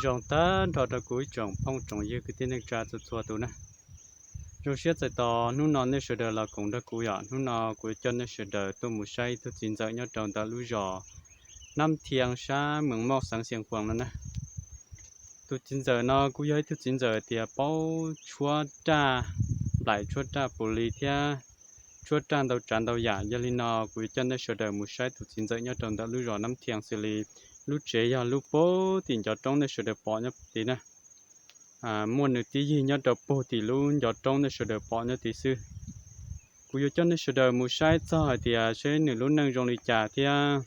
Zoo tag nrho rau kuv ib tsoom phooj tsoom ywg kwv tij neej tsa txhua txhua tus na. Zoo siab txais tos hnub no nej sawv daws los koom nrog kuv yom. Hnub no kuv yuav coj nej sawv daws tuaj mus saib ib tug txiv ntxawm nyob rau ntawm lub zos Nab Thiaj sab Mees Moj xeev Xiav Khuam no na. Tus txiv ntxawm no kuj yog ib tug txiv ntxawm tias paub tshuab raj nplaim tshuab raj puv li thiab tshuab raj ntau tsav ntau yam. Yog li no kuv yuav coj nej sawv daws mus saib tus txiv ntxawm nyob rau ntawm lub zos Nab Thiaj xws li lub tsev yog lub puag tim ncov roob nej sawv daws pom nyob tid na. Muaj nws tib yig nyob rau puag tim lub ncov roob nej sawv daws pom nyob tid xwb. Kuv yuav coj nej sawv daws mus saib txog hais tias seb nws lub neej zoo li cas thiab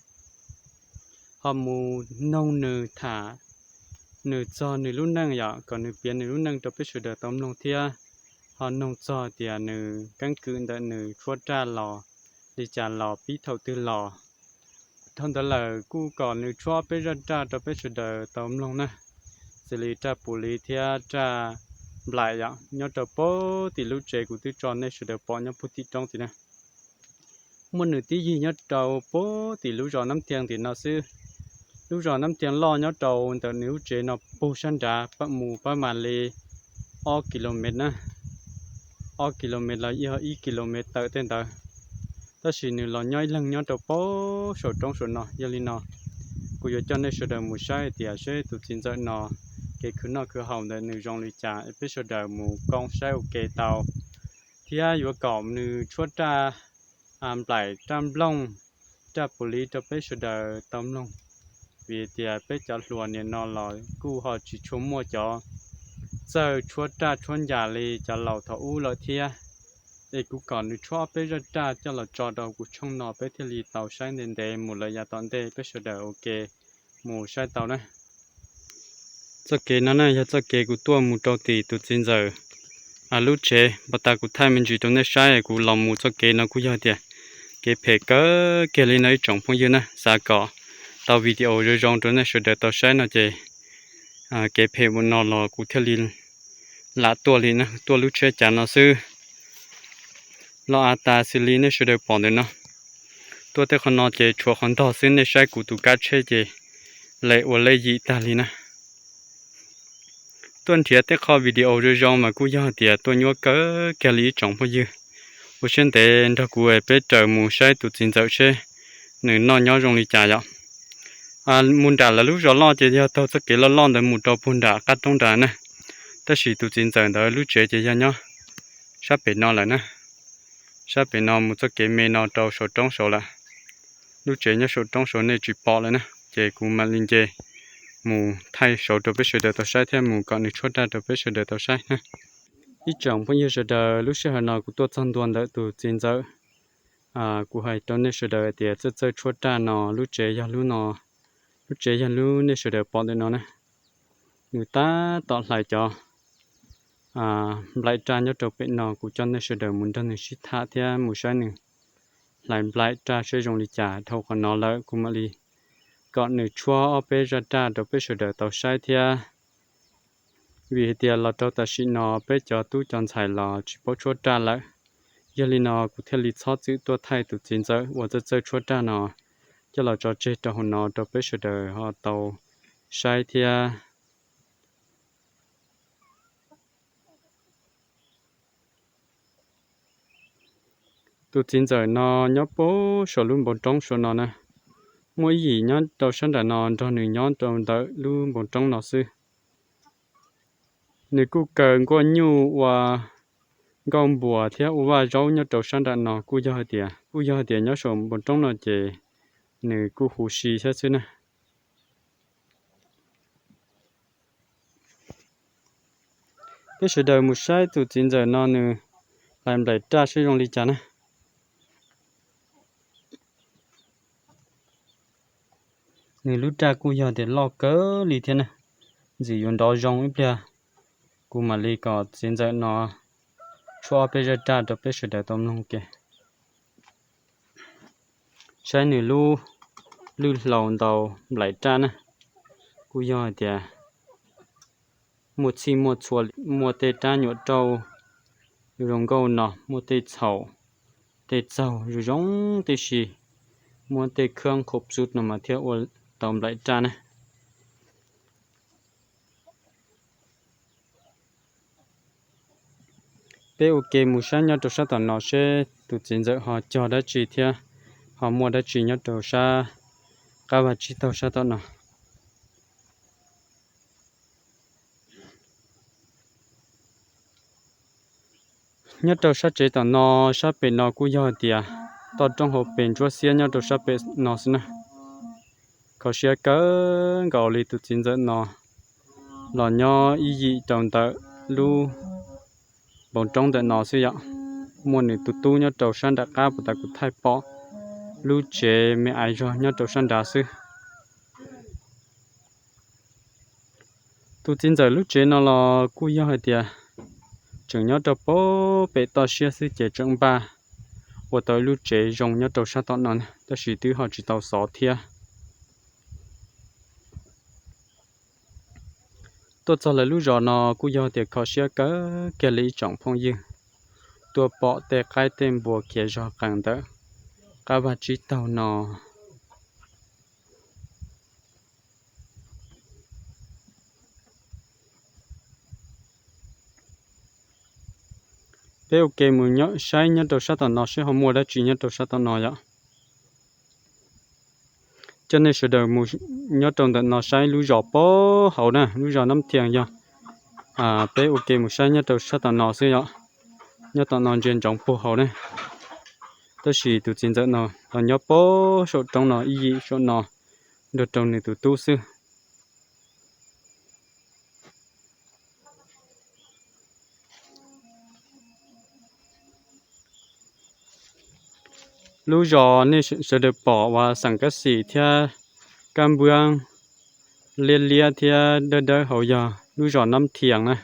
ho mus noog nws tham nws txog nws lub neej yom, kom nws piav nws lub neej rau peb sawv daws tau mloog thiab ho noog txog tias nws keeb kwm ntawm nws tshuab raj los li cas los pib thaum twg los. Dhau ntawd lawm kuj kom nws tshuab peb zaj raj rau peb sawv daws tau mloog na. Xws li raj puv li thiab raj nplaim yom, nyob rau puag tim lub tsev kuv twb tso nej sawv daws pom nyob puag tim roob tid na. Muaj nws tib yig nyob rau puag tim lub zos Nab Thiaj tim no xwb. Lub zos Nab Thiaj loj nyob rau ntawm nws lub tsev no puag sab nrad pab mus pab mas li ob kilomev na, ob kilomev los yog ib kilomev tawm tej ntawd. Tab sis nws los nyob ib leeg nyob rau puag saum roob saum no. Yog li no kuv yuav coj nej sawv daws mus saib tias seb tus txiv ntxawm no kev khwv noj khwv haus ntawm nws zoo li cas es peb sawv daws mus koom saib ua ke tau, thiab yuav kom nws tshuab raj nplaim raj nplooj raj puv li rau peb sawv daws tau mloog. Vim tias peb cov hluas nim no los kuj ho tsis tshua muaj cov txawj tshuab raj tshuab ncas li cov laus thaum ub lawm thiab. Es kuv kom nws tshuab ob peb zaj raj coj los tso rau kuv tshooj no peb thiaj li tau saib ntev ntev mus lawm yav tom ntej peb sawv daws ua ke mus saib tau na. Txoj kev no na yog txoj kev kuv tuaj mus rau tim tus txiv ntxawm lub tsev. Npau taws kuv thaij me ntsis rau nej saib, kuv los mus txoj kev no kuj yog tias kev phem kawg kiag li no ib tsoom phooj ywg na. Xav kom tau video zoo zoo rau nej sawv daws tau saib no ces kev phem mus no los kuv thiaj li lam tuaj li na, tuaj lub tsheb cav no xwb. Los av tas xws li nej sawv daws pom ntawm no. Tuaj tej qhov no ces tshuav qhov ntog xwb, nej saib kuv tus kab tsheb ces le ua lej yim tag li na. Tuaj nrhiav tej qho video zoo zoo mas kuj yog tias tuaj nyuaj kawg kiag li ib tsoom phooj ywg. Ua siab ntev nrog kuv peb raws mus saib tus txiv ntxawm seb nws noj nyob zoo li cas yom. Mus nram lawv lub zos loj ces yog taug txoj kev loj loj ntawd mus rau puag nram qab roob nrad na. Tab sis tus txiv ntxawm ntawd lub tsev ces yog nyob sab pem no lawm na. Sab pem no mus txoj kev me no rau saum roob saud lawm. Lub tsev nyob saum roob saud nej tsis pom lawm na, ces kuv mam li nce mus thaij saud rau peb sawv daws tau saib thiab mus kom nws tshuab raj rau peb sawv daws tau saib na. Ib tsoom phooj ywg sawv daws, lub sij hawm no kuv tuaj txog ntua ntawm tus txiv ntxawm. Kuv hais rau nej sawv daws hais tias txawj txawj tshuab raj no lub tsev yog lub no, lub tsev yog lub nej sawv daws pom ntawm no na. Nws tab tom hlais cov nplaim raj nyob rau pem no, kuv coj nej sawv daws mus nrog nws sib tham thiab mus saib nws hlais nplaim raj seb zoo li cas. Dhau qhov no lawm kuv mam li kom nws tshuab ob peb zaj raj rau peb sawv daws tau saib thiab. Vim hais tias los rau tam sim no peb cov tub cov ntxhais los tsis paub tshuab raj lawm. Yog li no kuv thiaj li txhob txwm tuaj thaij tus txiv ntxawm uas txawj txawj tshuab raj no coj los tso tseg rau hauv no rau peb sawv daws ho tau saib thiab. Tus txiv ntxawm no nyob puag saum lub npoo roob saum no na. Muaj ib yim nyob rau sab nram no nrog nws nyob rau ntawm lub npoo roob no xwb. Nws kuj kaw nkuaj nyuj ua nkauj npuas thiab ua vaj zaub nyob rau sab nram no, kuj yog hais tias, kuj yog hais tias nyob saum npoo roob no ces nws kuj huv si thiab xwb na. Peb sawv daws mus saib tus txiv ntxawm no nws hlais nplaim raj seb zoo li cas na. Nws lub raj kuj yog tias loj kawg li thiab na, ntxim yuav nrov zoo ib pliag. Kuv mam li kom txiv ntxawm no tshuab ob peb zaj raj rau peb sawv daws tau mloog ke. Saib nws lub lwj hlau ntaus nplaim raj na, kuj yog hais tias muaj txhij muaj txhua, muaj tej rab nyuam rauj zoo nkauj no, muaj tej txhaum, tej txaug zoo zoo tib si, muaj tej khab khov xub no mas thiaj ua tau nplaim raj na. Peb ua ke mus saib nyob rau sab tom no seb tus txiv ntxawm ho cog dab tsi thiab ho muaj dab tsi nyob rau sab qab vaj tsib taug sab tom no. Nyob rau sab tsev tom no, sab pem no kuj yog hais tias toj roob hauv pes ntsuab xiab nyob rau sab pem no xwb na. Kho siab kawg nkaus li tus txiv ntxawm no los nyob ib yim rau ntawm lub npoo roob ntawm no xwb yom. Muaj nws tus tub nyob rau sab nram qab, puas tas kuv thaij pom lub tsev me aiv zog nyob rau sab nrad xwb. Tus txiv ntxawm lub tsev no los kuj yog hais tias tseem nyob rau pem toj siab xwb ces tseem npaj ua tau ib lub tsev zoo nyob rau sab tom no, tab sis twb ho tsis tau xov thiab. Tuaj txog lawv lub zos no kuj yog tias kho siab kawg kiag li ib tsoom phooj ywg, tuaj pom tej qaib tej npua khiav zog qees ntawm qab vaj tsib taug no. Peb ua ke mus saib nyob rau sab tom no seb ho muaj dab tsi nyob rau sab tom no yom. Coj nej sawv daws mus nyob rau ntawm no saib lub zos pem hauv na, lub zos Nab Thias yog. Peb ua ke mus saib nyob rau sab tom no xwb yom. Nyob tom no ntsia ntsoov puag hauv ne. Tab sis tus txiv ntxawm no los nyob pem saum roob no ib yim saum no nrog rau nws tus tub xwb. Lub zos nej sawv daws pom uas xeem kab xim thiab kab npuab liab liab thiab dawb dawb hauv yog lub zos Nab Thias na.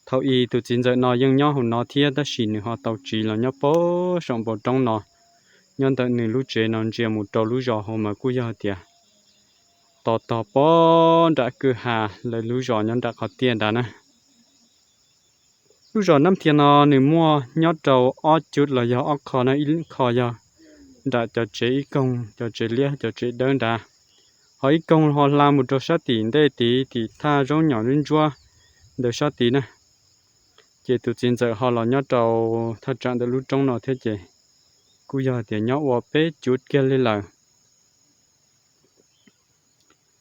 Thaum ub tus txiv ntxawm no yeej nyob hauv no thiab tab sis nws ho tau tsiv los nyob pem saum npoo roob no. Nyob ntawm nws lub tsev no ntsia mus rau lub zos hauv mas kuj yog tias tos tog pem nram kwj ha, lawv lub zos nyob nram qhov tiaj nrad na. Lub zos Nab Thias no nws muaj nyob rau ob cub los yog ob qho na, ib qho yog nram cov tsev ib koog, cov tsev liab cov tsev dawb nrad, ho ib koog ho hla mus rau sab tim ntej tid, tim thaj zaub nyom ntsuab ntsuab ntawd sab tid na. Ces tus txiv ntxawm ho los nyob rau thaj tsam ntawm lub roob no thiab ces kuj yog tias nyob ua peb cuv kiag li lawm.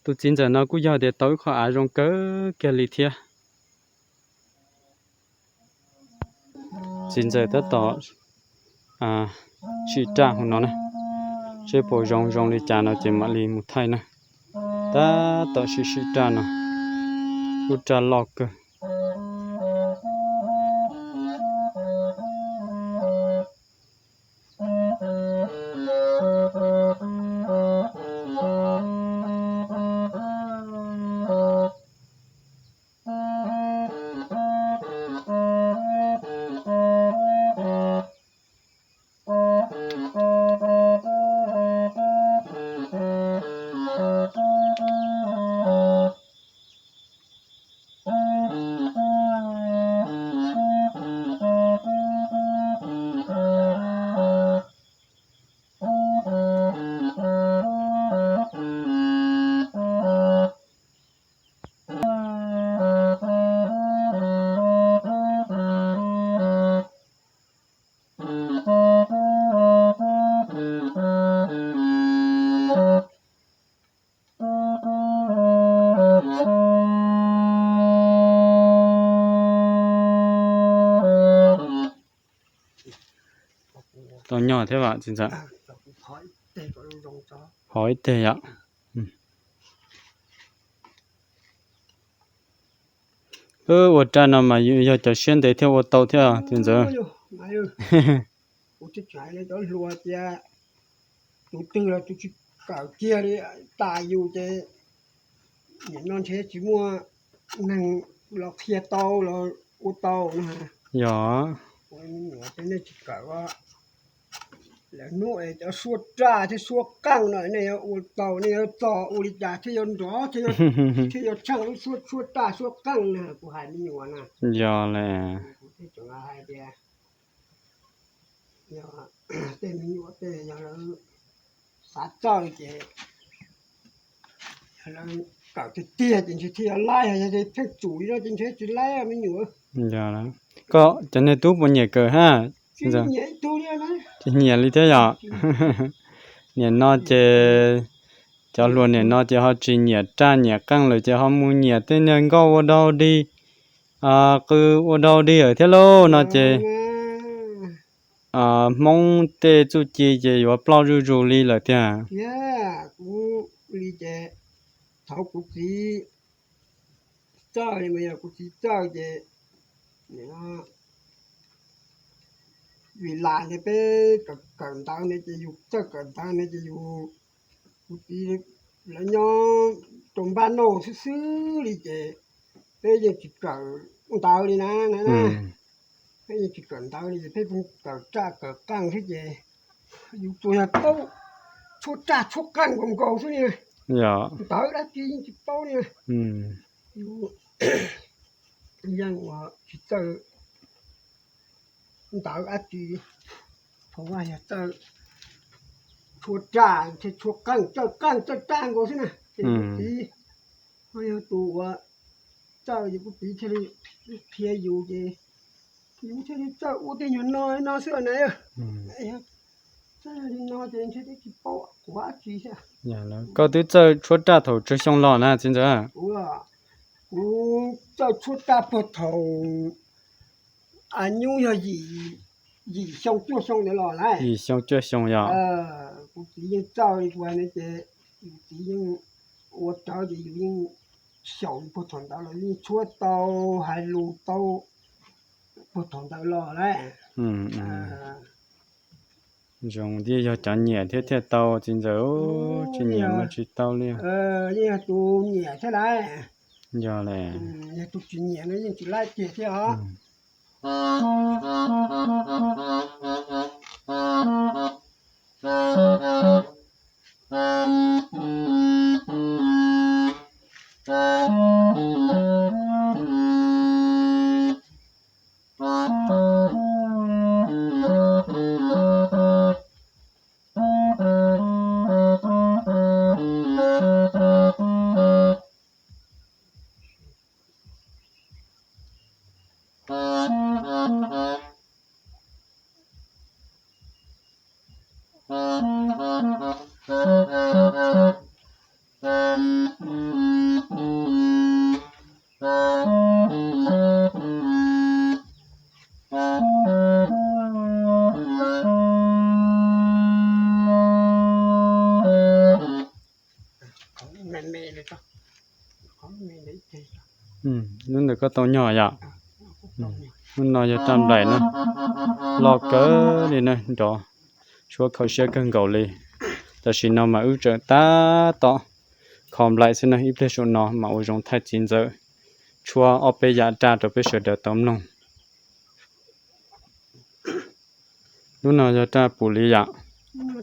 Tus txiv ntxawm no kuj yog tias tau ib qho av zoo kawg kiag li thiab. Txiv ntxawm tab tom sim raj hauv no na, seb puas zoo zoo li cas no ces mam li mus thaij na. Tab tom sim sim raj no, lub raj loj kawg. Tau nyob thiab vam txiv ntxawm. Ho ib teg yom. Ua raj no mas yog cov siab ntev thiaj ua tau thiab txiv ntxawm. Kuv twb hais rau cov hluas tias tus twg los tus tsis kawm kiag li, tas yus ces nim no ntshe tsis muaj neeg los qhia tau los ua tau no. Yog, nej tsis kawm, lawv hnub es cov suab raj thiab suab qeej no nej yuav ua tau, nej yuav txog ua li cas thiaj yuav nrov, thiaj yuav tsheej lub suab raj suab qeej na, kuv hais me nyuam na. Yog le. Kuv thiaj tseem hais tias yog tej me nyuam tej yog lawv xav txawj ces yog lawv kawm tiag tiag ces ntshe thiaj yuav laib, yog pheej tsum li no ces ntshe tsis laib me nyuam. Yog lawm. Koj cov niag tub puas nyiam kawm hab? Tsis nyiam li thiab yom. Nim no ces cov hluas nim no ces ho tsis nyiam raj nyiam qeej lawm ces ho mus nyiam tej niag nkauj ua dog dig, qw ua dog dig lawm thiab lauj no ces Hmoob tej txuj ci ces yuav ploj zuj zus li lawm tiag. Kuv li ces thaum kuv txiv txawj li mas yog kuv txiv txawj ces vim lam ne peb kawm ntawv ne ces yus txawj kawm ntawv ne ces yus, kuv txiv lawv nyob rau npab nauj xwb xwb li ces peb yeej tsis kawm ntawv li na, peb yeej tsis kawm ntawv li ces peb kawm raj kawm qeej xwb ces yus tsuas yog paub tshuab raj tshuab qeej nkaus nkaus xwb li, ntawv dab tsi yeej tsis paub li. Yus yeej ua tsis txawj ntawv dab tsi, thaum vaj yog txawj tshuab raj thiab tshuab qeej, txawj qeej txawj raj nkaus xwb na. Ces kuv txiv ho yog tus uas txawj ces kuv txiv thiaj li qhia yus ces yus thiaj li txawj ua tej nyuag no no xwb na. Txawj li no ces ntshe twb tsis paub quav dab tsi thiab. Koj twb txawj tshuab raj thaum tsawg xyoo los na txiv ntxawm? Kuv txawj tshuab raj puag thaum nyuj yog yim xyoo cuaj xyoo ntawd los lawm. Yim xyoo cuaj xyoo yog. Kuv txiv yeej txawj li kuv hais no ces yus txiv yeej ua rawv ces yus yeej xyaum puag thaum ntawd los yeej tshuab tau, hais lus tau puag thaum ntawd los lawm. Zoo tias yog cov nyiam thiab thiaj tau txiv ntxawm, tsis nyiam mas tsis tau li. Yeej yog tus nyiam thiab lawm. Yog lawm. Yog tus tsis nyiam no yeej tsis laib kiag thiab os. Lub ntawd koj tau nyog yom? Lub no yog raj nplaim na, loj kawg li na, nrov tshuab kho siab kawg nkaus li. Tam sim no mas wb tseem tab tom kho nplaim xwb na, ib pliag saum no mas ua zoo thaij txiv ntxawm tshuab ob peb yam raj rau peb sawv daws tau mloog. Lub no yog raj pum li yom?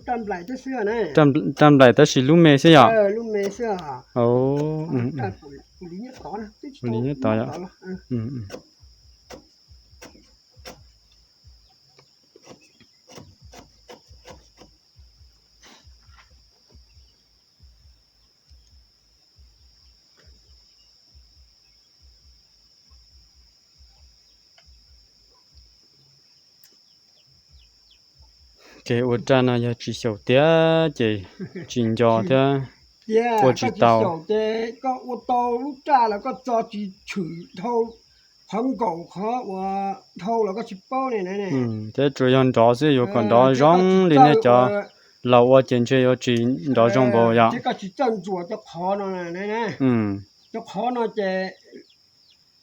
Raj nplaim tab sis lub me xwb yom? Li nyob tod yom? Ces ua raj no yog tsis xyaum tiag ces tsis nco thiab ua tsis tau. Koj ua tau lub raj los koj txo tsis tshwm dhau qhov nkaum qhov uas dhau los koj tsis paub ne. Thiab tsuas yog nrov xwb, yuav kom nrov zoo li nej cov laus ua ces ntshe yuav tsis nrov zoo npaum yom. Koj tsis txawj ntsuas cov qhov no, cov qhov no ces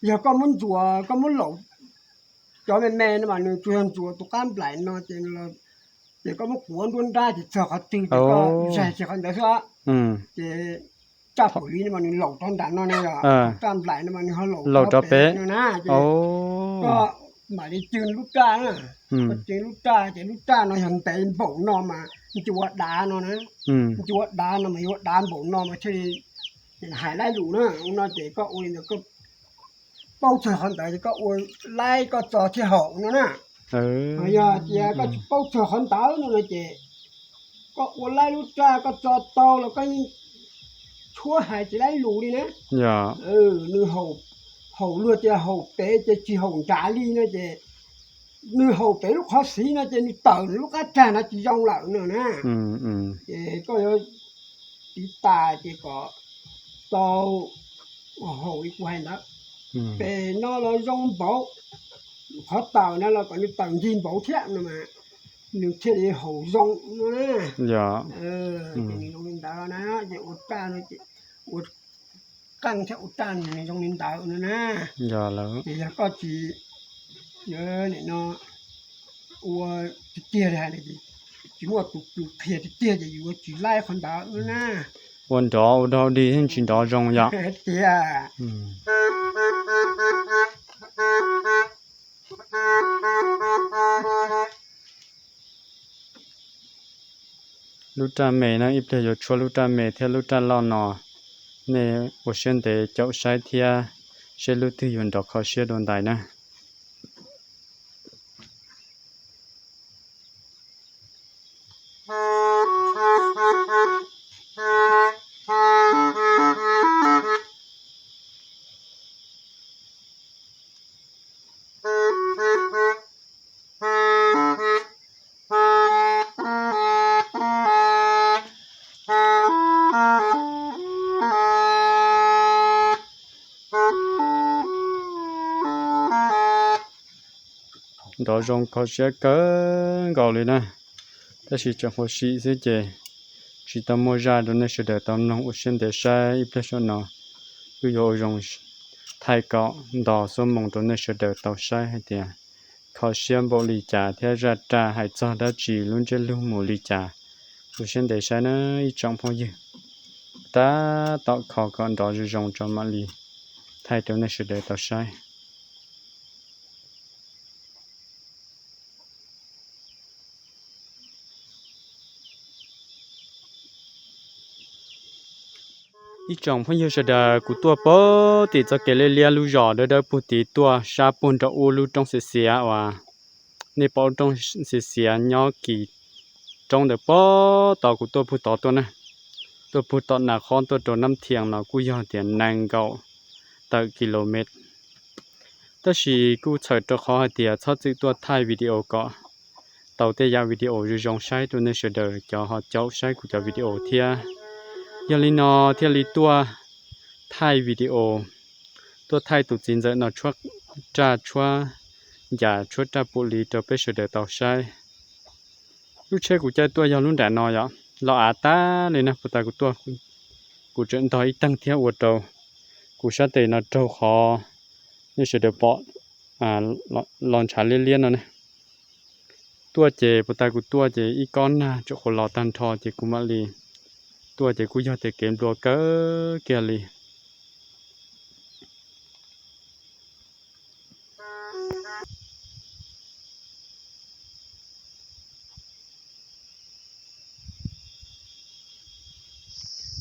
yog koj muab ntsuas, koj muab laum cov me me no mas nws tsuas yog ntsuas tus qab nplaim no ces, ces koj muab quav nruab nrab ces txog qhov twg ces koj zaig kiag qhov ntawd xwb. Ces raj pum li no mas nws laum rau nram no ne, raj nplaim no mas nws ho laum rau pem no na. Koj mam li cw lub raj na, koj cw lub raj ces lub raj no yog ntev npaum no mas ncua dav no na, ncua dav no mas yuav dav npaum no mas thiaj li hais laib lus na. Ua no ces koj ua li ntawd koj paub txog qhov ntawd ces koj ua laib koj txo thiaj haum no na. Yog tias koj tsis paub txog qhov ntawd no no ces koj ua laib lub raj koj txo tau los koj yeej tshuab hais tsis laib lus li na. Nws haum haum luag tias haum pem ces tsis haum nrad li no ces nws haum pem lub qhov xiv no ces nws tawm nws lub qab rag no tsis zoo lawm no na. Ces koj yuav tiv tas ces kom tau haum li kuv hais ntawd. Pem no los zoo npaum, qhov tawm no los kom nws tawm ncig npaum thiab no mas nws thiaj li haum zoo no na. Ces nws zoo li ntawd na, ces ua raj no ces ua qeej thiab ua raj nws zoo li ntawd no na. Ces yog koj tsis, nim no ua tiag tiag li hais no ces tsis muaj tus kws qhia tiag tiag ces yuav tsis laib qhov ntawd no na. Ua nrov ua dog dig yeej tsis nrov zoo yom. Tiag. Lub raj me no ib pliag yuav tshuab lub raj me thiab lub raj loj no, nej ua siab ntev caum saib thiab seb lub twg yuav nrov kho siab dua ntais na. Nrov zoo kho siab kawg nkaus li na, tab sis tseem huv si xwb ces tsis tau muaj zaj rau nej sawv daws tau mloog. Ua siab ntev saib ib pliag saum no, wb yuav ua zoo thaij kom nto xuab moos rau nej sawv daws tau saib hais tias kho siab npaum li cas thiab zaj raj hais txog dab tsi, lub ntsiab lus mus li cas. Ua siab ntev saib na ib tsoom phooj ywg, tab tom kho kom nrov zoo zoo tso mam li thaij rau nej sawv daws tau saib. Ib tsoom phooj ywg sawv daws, kuv tuaj pem tim txoj kev liab liab lub zos dawb dawb puag tid tuaj sab puag nram ub lub roob xiav xiav uas nej pom lub roob xiav xiav nyob kis roob ntawd pem tod, kuv tuaj puag tod tuaj na. Tuaj puag tom Nas Khob tuaj rau Nab Thias no kuj yog tias nees nkaum tawm kis lus mev, tab sis kuj txhawm rau qhov hais tias txhob txwm tuaj thaij video kom tau tej yam video zoo zoo saib rau nej sawv daws cov ho caum saib kuv cov video thiab. Yog li no thiaj li tuaj thaij video, tuaj thaij tus txiv ntxawm no tshuab raj tshuab ncas tshuab raj pum li rau peb sawv daws tau saib. Lub tsheb kuv caij tuaj yog lub nram no yom, los av tag li na, puag ta kuv tuaj kuv tseem ntog ib teeg thiab ua rau kuv sab tes no raug qhov nej sawv daws pom los ntshav liab liab no ne. Tuaj ces puag ta kuv tuaj ces ib kob nag tsuas qhuav los tag nrho ces kuv mam li tuaj ces kuj yog tias kev nplua kawg kiag li.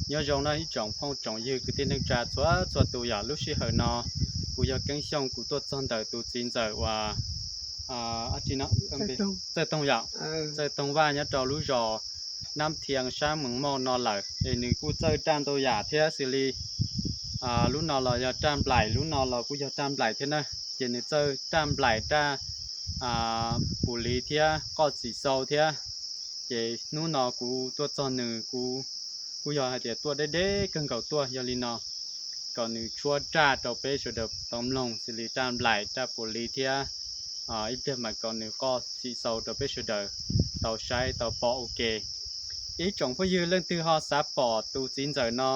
Nyob zoo no ib tsoom phooj tsoom ywg kwv tij neej tsa txhua txhua tus yom, lub sij hawm no kuv yog Keeb Xyooj, kuv tuaj txog ntawm tus txiv ntxawm uas Txawj Toog yom, Txawj Toog Vaj nyob rau lub zos Nab Thias sab Mees Mauj no lawm es nws kuj txawj raj ntau yam thiab xws li lub no los yog raj nplaim, lub no los kuj yog raj nplaim thiab na. Ces nws txawj raj nplaim, raj pum li thiab qoj txim xau thiab. Ces hnub no kuv tuaj txog nws, kuv kuj yog hais tias tuaj deb deb kawg nkaus tuaj, yog li no kom nws tshuab raj rau peb sawv daws tau mloog xws li raj nplaim, raj pum li thiab ib pliag mas kom nws qoj txim xau rau peb sawv daws tau saib tau pom ua ke. Ib tsoom phooj ywg leej twg ho xav pom tus txiv ntxawm no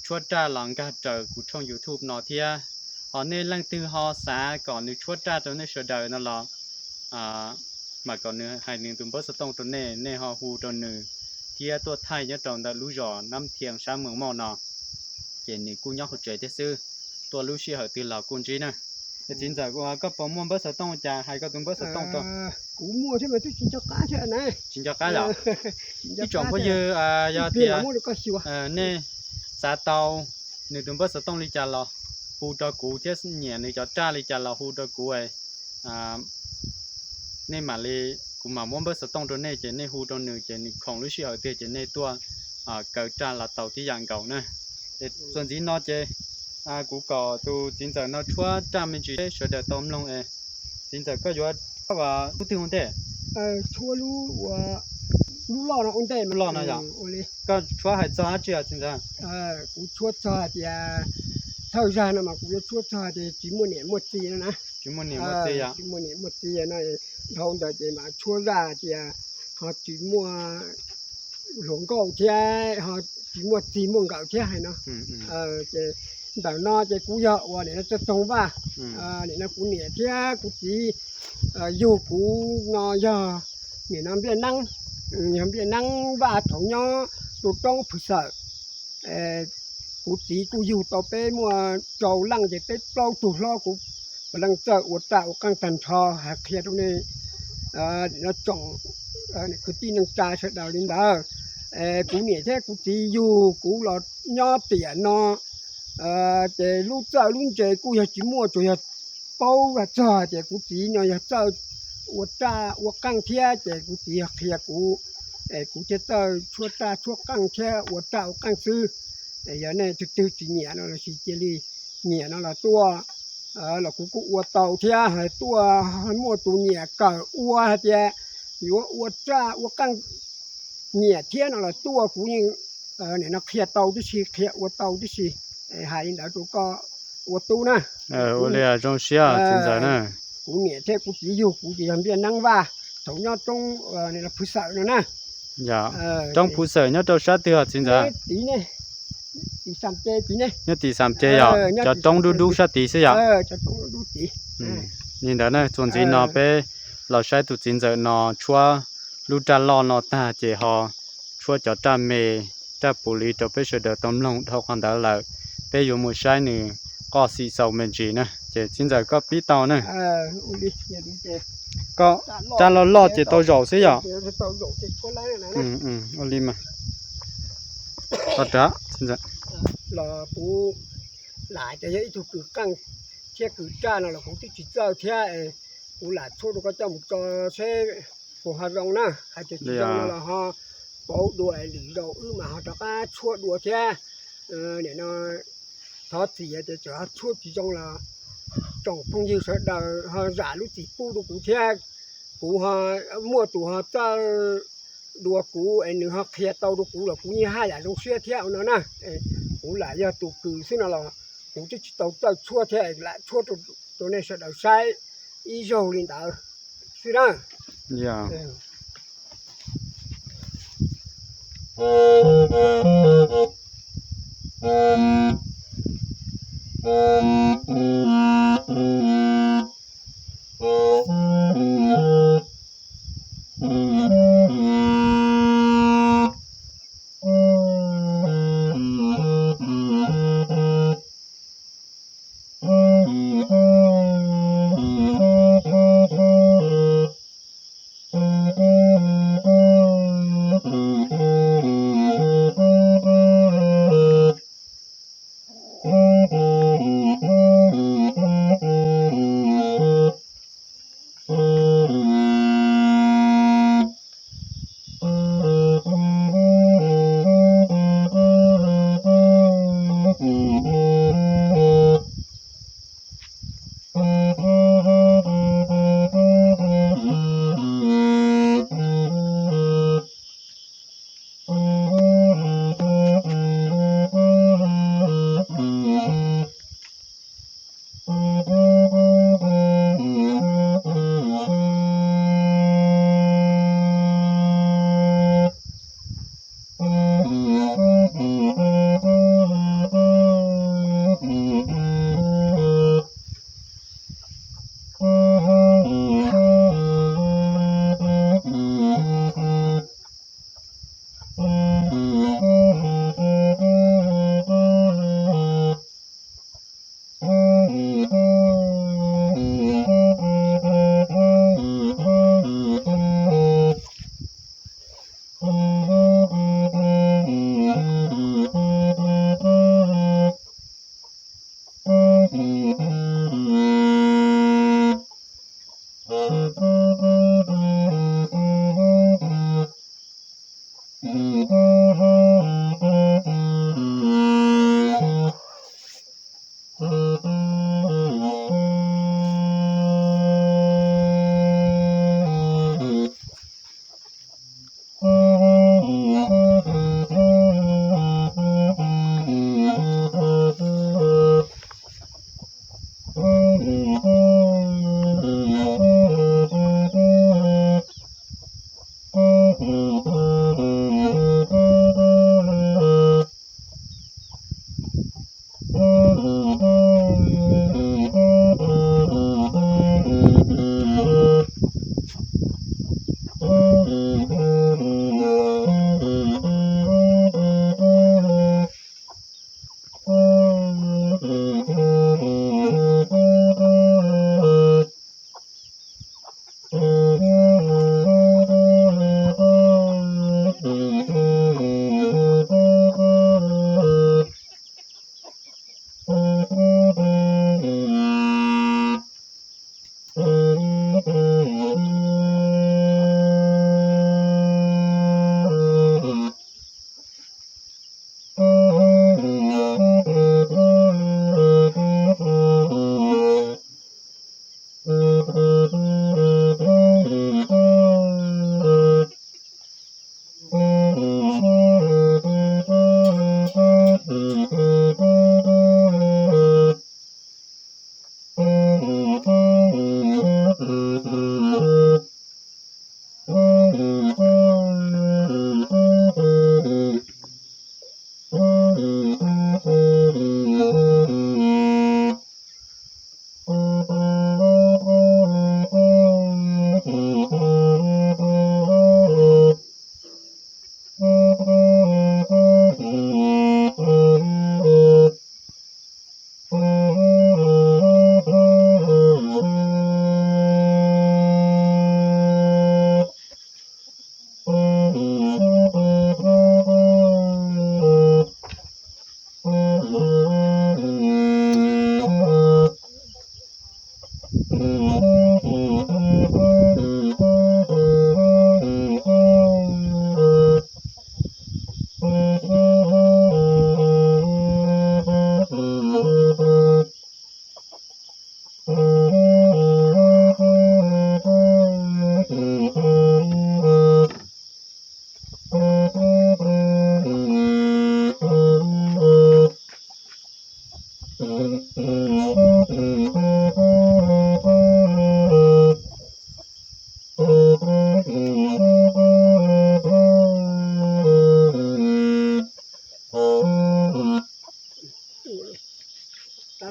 tshuab raj los nkag raws kuv tshooj YouTube no thiab, ho nej leej twg ho xav kom nws tshuab raj rau nej sawv daws no los mas kom nws hais nws tus npawb xov tooj rau nej, nej ho hu rau nws thiab tuaj thaij nyob rau ntawm lub zos Nab Thias sab Mees Mauj no. Ces nws kuj nyob hauv tsev thiab xwb, tuaj lub sij hawm twg los kuj ntsib na. Txiv ntxawm, koj puas muaj npawb xov tooj cas, hais koj tus npawb xov tooj rau. Kuv muaj thiab mas twb tsis nco qab thiab na. Tsis nco qab yom? Ib tsoom phooj ywg, yog tias nej xav tau nws tus npawb xov tooj li cas los hu rau kuv thiab nyiam nws cov raj li cas los hu rau kuv, nej mam li, kuv mam muab npawb xov tooj rau nej ces nej hu rau nws ces nws khoom lub sij hawm tiag ces nej tuaj kaw raj los tau tib yam nkaus na. Txuas ntxiv no ces Kuv kom tus txiv ntxawm no tshuab raj me ntsis sawv daws tau mloog es. Txiv ntxawm, koj yuav tshuab lub twg ua ntej? Tshuab lub, lub loj no ua ntej. Loj no yom? Koj tshuab hais txog dab tsi os txiv ntxawm? Kuv tshuab txog hais tias thawj zag no mas kuv yuav tshuab txog hais tias tsis muaj niam muaj txiv no na. Tsis muaj niam muaj txiv yom? Tsis muaj niam muaj txiv no, dhau ntawd ces mas tshuab zaj tias ho tsis muaj hluas nkauj thiab ho tsis muaj txij muaj nkawm thiab hais no. Ces ntawm no ces kuv yog uas nim no Txawj Toog Vaj. Nim no kuv niam thiab kuv txiv yug kuv no yog nim no Npliaj Neeb, yog Npliaj Neeb Vaj thaum nyob tus roob Phwv Xawm. Kuv txiv kuj yug tau peb muaj rau leej ces peb plaub tug hlob kuv puav leej txawj ua raj ua qeej tag nrho, hais qhia rau nej no tsoom kwv tij neej tsa sawv daws li ntawd. Kuv niam thiab kuv txiv yug kuv los nyob tiam no ces lub txawj lub ntse kuj yog tsis muaj, tsuas yog paub txog tias kuv txiv no yog txawj ua raj ua qeej thiab ces kuv txiv yog qhia kuv, kuv thiaj txawj tshuab raj tshuab qeej thiab ua raj ua qeej xwb. Yog nej twg twg tsis nyiam no los sis cia li nyiam no los tuaj, los kuv kuj ua tau thiab, tuaj muaj tus nyiam kawm ua hais tias yuav ua raj ua qeej nyiam thiab no los tuaj, kuv yeej nim no qhia tau tib si, qhia ua tau tib si. Hais li ntawd rau koj ua tub na. Ua li zoo siab txiv ntxawm na. Kuv niam thiab kuv txiv yug kuv ces yog Npliaj Neeb Vaj thaum nyob roob Phwv Xawm no na. Roob Phwv Xawm nyob rau sab twg os txiv ntxawm? Nyob tim Xam Ce yog cov roob dub dub sab tid xwb yom? Li ntawd na, txuas ntxiv no peb los saib tus txiv ntxawm no tshuab lub raj loj no tag ces ho tshuab cov raj me, raj puv li rau peb sawv daws tau mloog dhau qhov ntawd lawm, peb yuav mus saib nws qoj xim xaus me ntsis na. Ces txiv ntxawm koj pib tau na. Koj raj loj loj ces tau zaum xwb yom? Ua li mas. Los kuv lam tias yog ib tug kws qeej thiab kws raj no los kuv twb tsis txawj thiab, kuv lam tshuab rau koj coj mus tso seb puas ho zoo na. Hais tias tsis zoo no los ho pauv dua, lwm zaus wb mas ho rov qab tshuab dua thiab. Nim no thov txim tias txawm ho tshuab tsis zoo los tsoom phooj ywg sawv daws ho zam lub txim pub rau kuv thiab. Kuv ho muaj tus ho txawj dua kuv es nws ho qhia tau rau kuv los kuv yeej haj yam zoo siab thiab no na. Kuv lam yog tus kws xwb no los kuv twb tsis tau txawj tshuab thiab, lam tshuab rau nej sawv daws saib ib zaug li ntawd xwb na.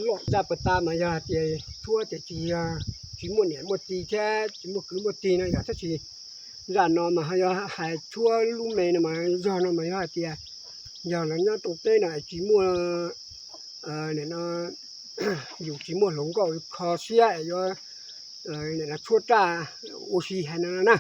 Loj zaj puag ta mas yog hais tias tshuab tias tsis yog, tsis muaj niam muaj txiv thiab tsis muaj kwv muaj tij no yog, tab sis zaj no mas ho yog hais tshuab lub me no mas zog no mas yog hais tias yog lawv nyob rau teb no tsis muaj, nim no yus tsis muaj hluas nkauj kho siab es yuav tshuab raj ua si hais no na.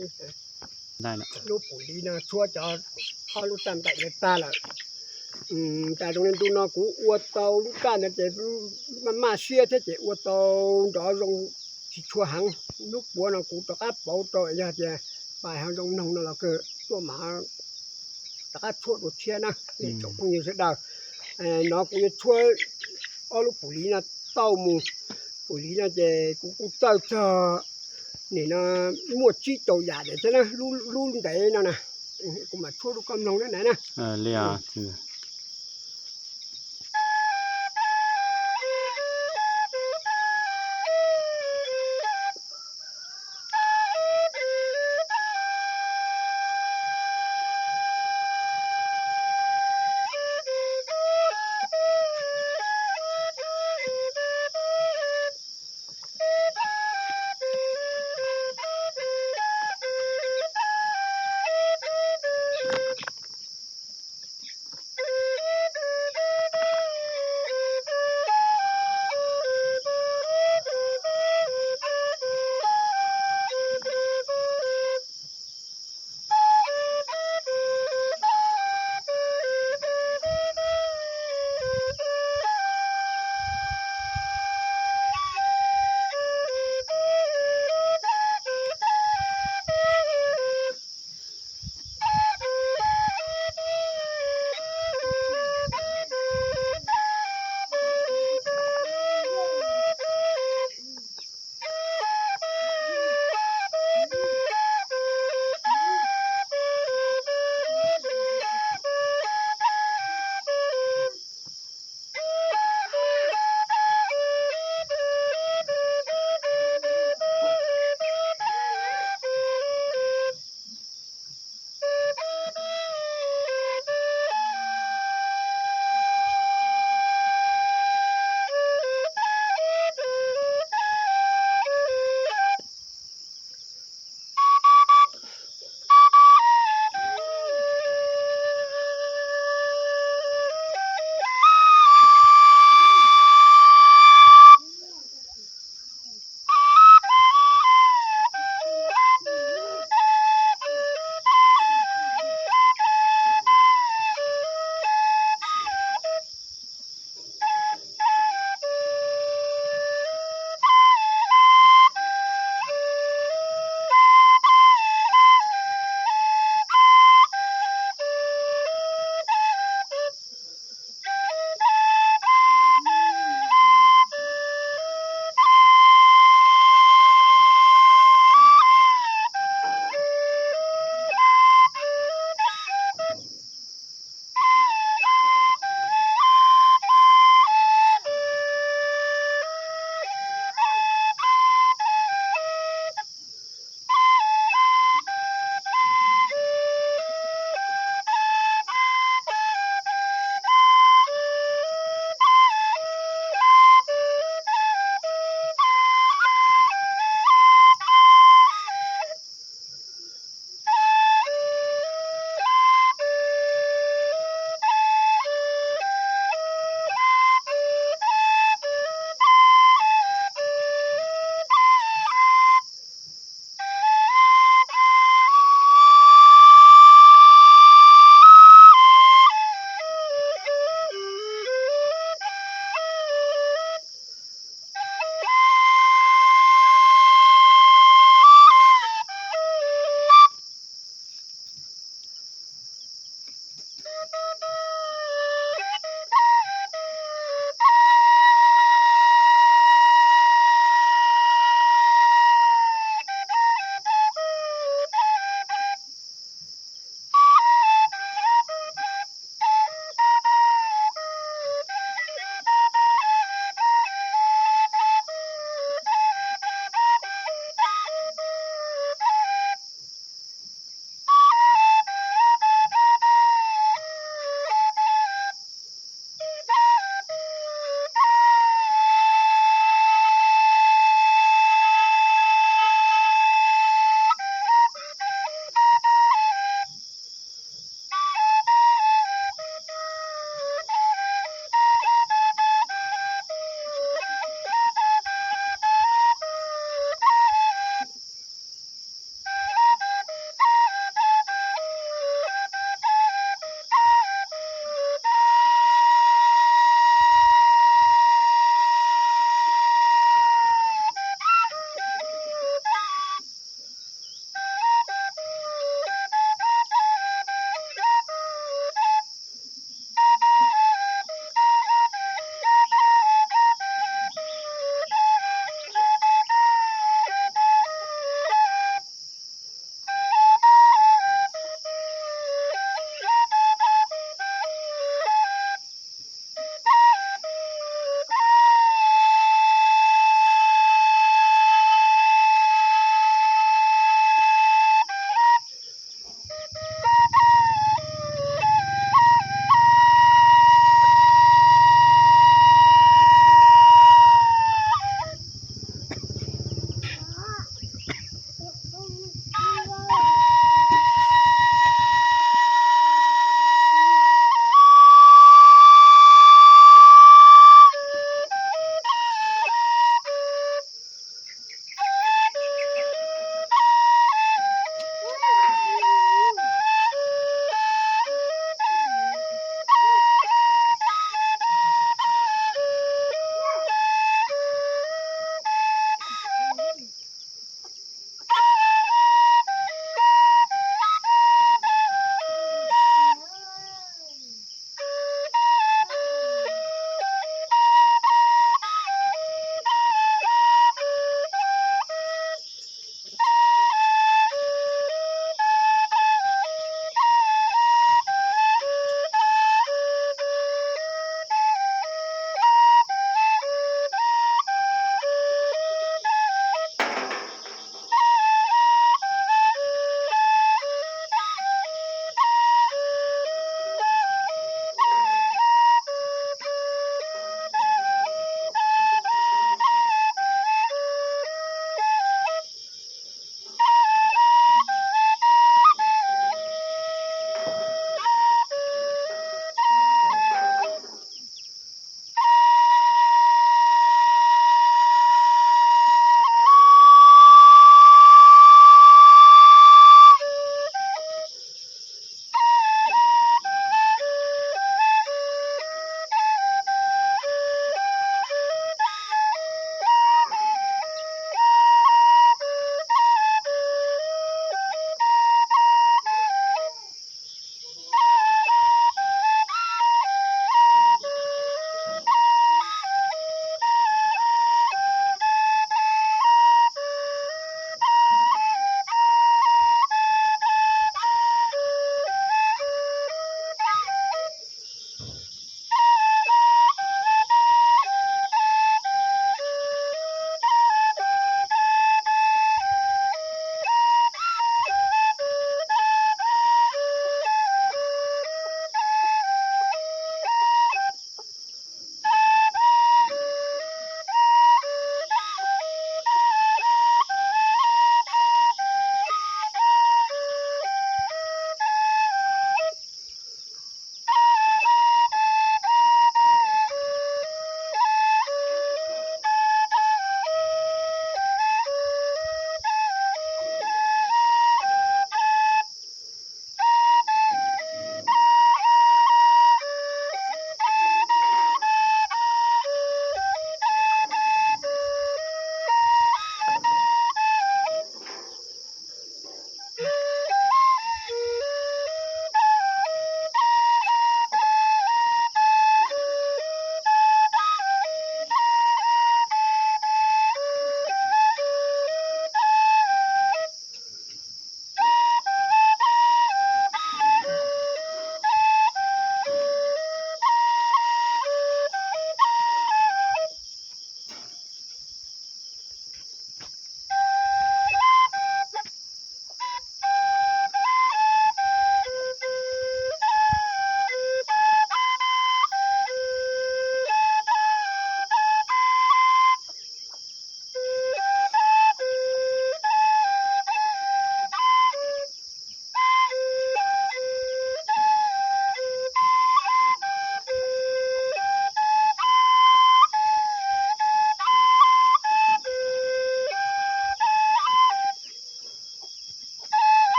Lub pum liv no tshuab cov ob lub raj nplaim ntawd tag lawm. Cas zoo li ntu no kuv ua tau lub raj ntawd ces maj maj siab thiab ces ua tau nrov zoo tsis tshua heev. Hnub puav no kuv rov qab pauv rau, yog tias pais ho zoo noog no los kawg tuaj mam rov qab tshuab dua thiab na. Tsoom phooj ywg sawv daws, no kuv yuav tshuab ob lub pum liv no tau mus. Pum liv no ces kuv kuj txawj txog, nim no muaj tsib rau yam daim thiab na, lub ntev no na. Kuv mam tshuab rau koj mloog na na.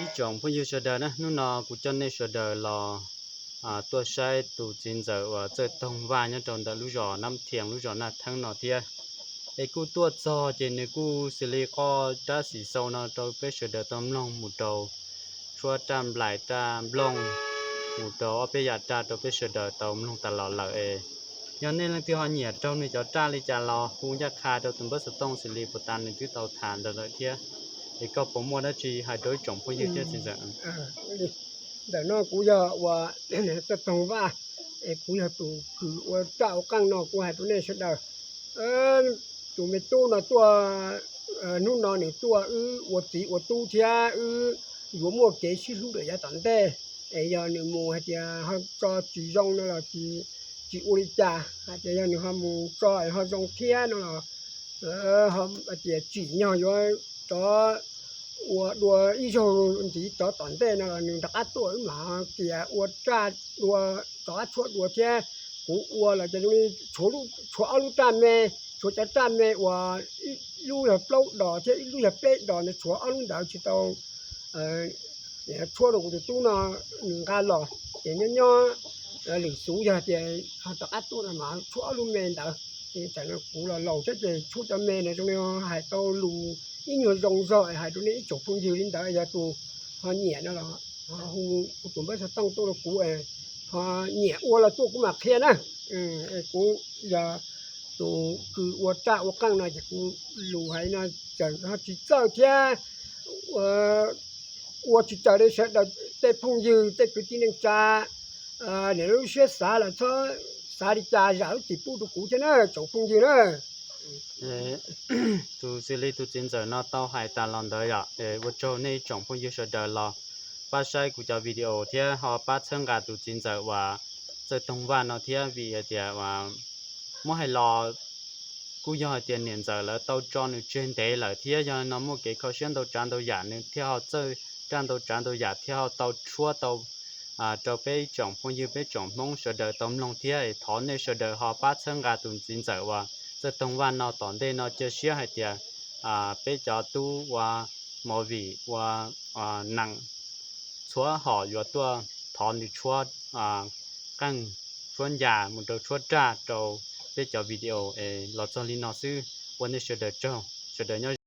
Ib tsoom phooj ywg sawv daws na, hnub no kuv coj nej sawv daws los tuaj saib tus txiv ntxawm uas Txawj Toog Vaj nyob rau ntawm lub zos Nab Thias lub zos Naj Theeb no thiab. Es kuj tuaj txog ces nws kuj xws li qoj rab xim xau no rau peb sawv daws tau mloog mus rau tshuab raj nplaim raj nplooj, mus rau ob peb yam raj rau peb sawv daws tau mloog tas los lawm es. Yog nej leej twg ho nyiam raug nws cov raj li cas los hu ncaj qha rau tus npawb xov tooj xws li puas tas nws twb tau tham ntawd lawm thiab. Es koj puas muaj dab tsi hais rau ib tsoom phooj ywg thiab txiv ntxawm? Ntawm no kuv yog uas Txawj Toog Vaj, es kuv yog tus kws ua raj ua qeej no kuv hais rau nej sawv daws. Tus me tub no tuaj, hnub no nws tuaj wb ua txiv ua tub thiab wb yuav muaj kev sib hlub lawm yav tom ntej. Es yog nws mus hais tias ho tso tsis zoo no los tsis, tsis ua li cas, hais tias yog nws ho mus tso ho zoo thiab no los hais tias tsim nyog yuav rov ua dua ib zaug ntxiv rov tom ntej no los nws rov qab tuaj wb mam kias ua raj dua, rov qab tshuab dua thiab. Kuv ua los ces zoo li tshuav ob lub raj me, tshuav cov raj me uas ib lub yog plaub dos thiab ib lub yog peb dos, nws tshuav ob lub ntawd tsis tau tshuab rau kuv tus tub no nws nqa los. Ces nyob nyob lwm xub yog tias ho rov qab tuaj no mas tshuab ob lub me ntawd. Ces tam no kuv los laus thiab ces tshuab cov me no zoo li hais tau lus ib nyuag zoo zog es hais rau nej ib tsoom phooj ywg li ntawd, yog tus ho nyiam no los ho hu kuv tus npawb xov tooj tuaj rau kuv, ho nyiam ua los tuaj kuv mam qhia na. Kuv yog tus kws ua raj ua qeej no ces kuv lus hais no tseem ho tsis txawj thiab ua tsis txawj li sawv daws tej phooj ywg tej kwv tij neej tsa, niam lub siab xav los txhob xav li cas zam lub txim pub rau kuv thiab na tsoom phooj ywg na. Tus xws li tus txiv ntxawm no tau hais tas los ntawd yom, ua tsaug nej ib tsoom phooj ywg sawv daws los pab saib kuv cov video thiab ho pab txhawb nqa tus txiv ntxawm uas Txawj Toog Vaj no thiab vim hais tias muab hais los kuj yog hais tias niam ntxawm lawv tau tso nws tseg ntev lawm thiab yog no muaj kev kho siab ntau tsav ntau yam nws thiaj ho txawj raj ntau tsav ntau yam thiaj ho tau tshuab tau rau peb ib tsoom phooj ywg peb tsoom Hmoob sawv daws tau mloog thiab. Thov nej sawv daws ho pab txhawb nqa tus txiv ntxawm uas Txawj Toog Vaj no tom ntej no cia siab hais tias peb cov tub ua movie ua nees txhua hom yuav tuaj thov nws tshuab qeej tshuab ncas mus rau tshuab raj rau peb cov video es los txog li no xwb. Ua nej sawv daws tsaug, sawv daws nyob